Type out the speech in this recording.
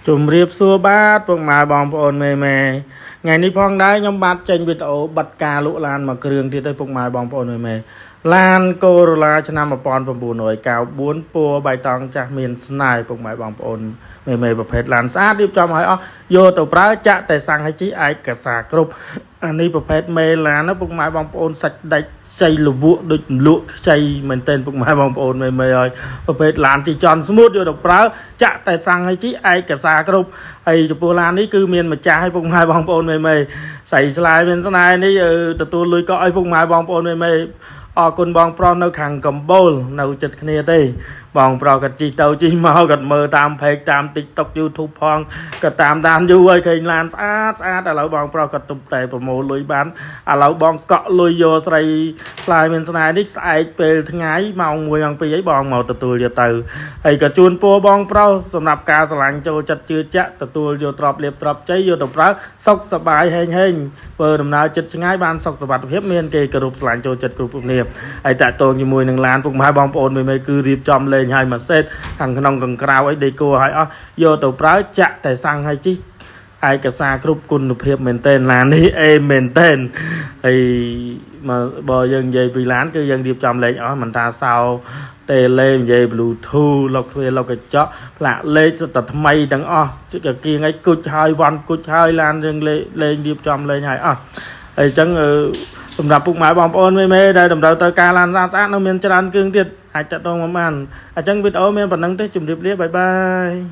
ជំរាបសួរបាទពុកម៉ែបងប្អូនមេមេថ្ងៃនេះផងដែរខ្ញុំបាទចេញវីដេអូបិទការលក់ឡានមួយគ្រឿងទៀតឲ្យពុកម៉ែបងប្អូនមេមេឡានកូរូឡាឆ្នាំ1994ពណ៌បៃតងចាស់មានស្នេហ៍ពុកម៉ែបងប្អូនមេមេប្រភេទឡានស្អាតរៀបចំឲ្យអស់យកទៅប្រើចាក់តែសាំងឲ្យជិះឯកសារគ្រប់អានេះប្រភេទមេឡានណាពុកម៉ែបងប្អូនសាច់ដាច់ខ្ចីលវក់ដូចលក់ខ្ចីមែនទែនពុកម៉ែបងប្អូនមេមេហើយប្រភេទឡានជីចន់ស្មូតយកទៅប្រើចាក់តែសាំងឲ្យជិះឯកសារគ្រប់ហើយចំពោះឡាននេះគឺមានម្ចាស់ឲ្យពុកម៉ែបងប្អូនមេមេស្អីស្លាយមានស្នេហ៍នេះទទួលលុយកក់ឲ្យពុកម៉ែបងប្អូនមេមេអរគុណបងប្រុសនៅខាងកំបូលនៅចិត្តគ្នាទេបងប្រុសគាត់ជីទៅជីមកគាត់មើលតាម page តាម TikTok YouTube ផងគាត់តាមដានយូរហើយឃើញឡានស្អាតស្អាតឥឡូវបងប្រុសគាត់ទប់តែប្រមូលលុយបានឥឡូវបងកក់លុយយកស្រីផ្លែមានស្នេហ៍នេះស្អែកពេលថ្ងៃម៉ោង1ម៉ោង2អីបងមកទទួលយកទៅហើយក៏ជូនពរបងប្រុសសម្រាប់ការស្រឡាញ់ចូលចិត្តជឿជាក់ទទួលយកទ្រព្យលៀបទ្រព្យជ័យយកទៅប្រើសុខសប្បាយហេងហេងធ្វើដំណើរចិត្តឆ្ងាយបានសុខសុវត្ថិភាពមានគេគោរពស្រឡាញ់ចូលចិត្តគ្រប់គ្នាហើយតាក់ទងជាមួយនឹងឡានពុកម៉ែបងប្អូនមេៗគឺរៀបចំលេងឲ្យមួយសេតខាងក្នុងកង្ក្រៅអីដេកូឲ្យអស់យកទៅប្រើចាក់តែសាំងឲ្យជិះឯកសារគ្រប់គុណភាពមែនទែនឡាននេះអេមែនទែនហើយមកបើយើងនិយាយពីឡានគឺយើងរៀបចំលេងអស់មិនថាសោតេឡេនិយាយ Bluetooth លុកទ្វារលុកកញ្ចក់ផ្លាកលេខសុទ្ធតែថ្មីទាំងអស់កគៀងអីគុជហើយវ៉ាន់គុជហើយឡានយើងលេងរៀបចំលេងហើយអស់ហើយអញ្ចឹងសម្រាប់ពុកម៉ែបងប្អូនមេមេដែលតម្រូវត្រូវការឡានស្អាតស្អាតនៅមានច្រើនគ្រឿងទៀតអាចតាក់ទងមកបានអញ្ចឹងវីដេអូមានប៉ុណ្ណឹងទេជម្រាបលា bye bye.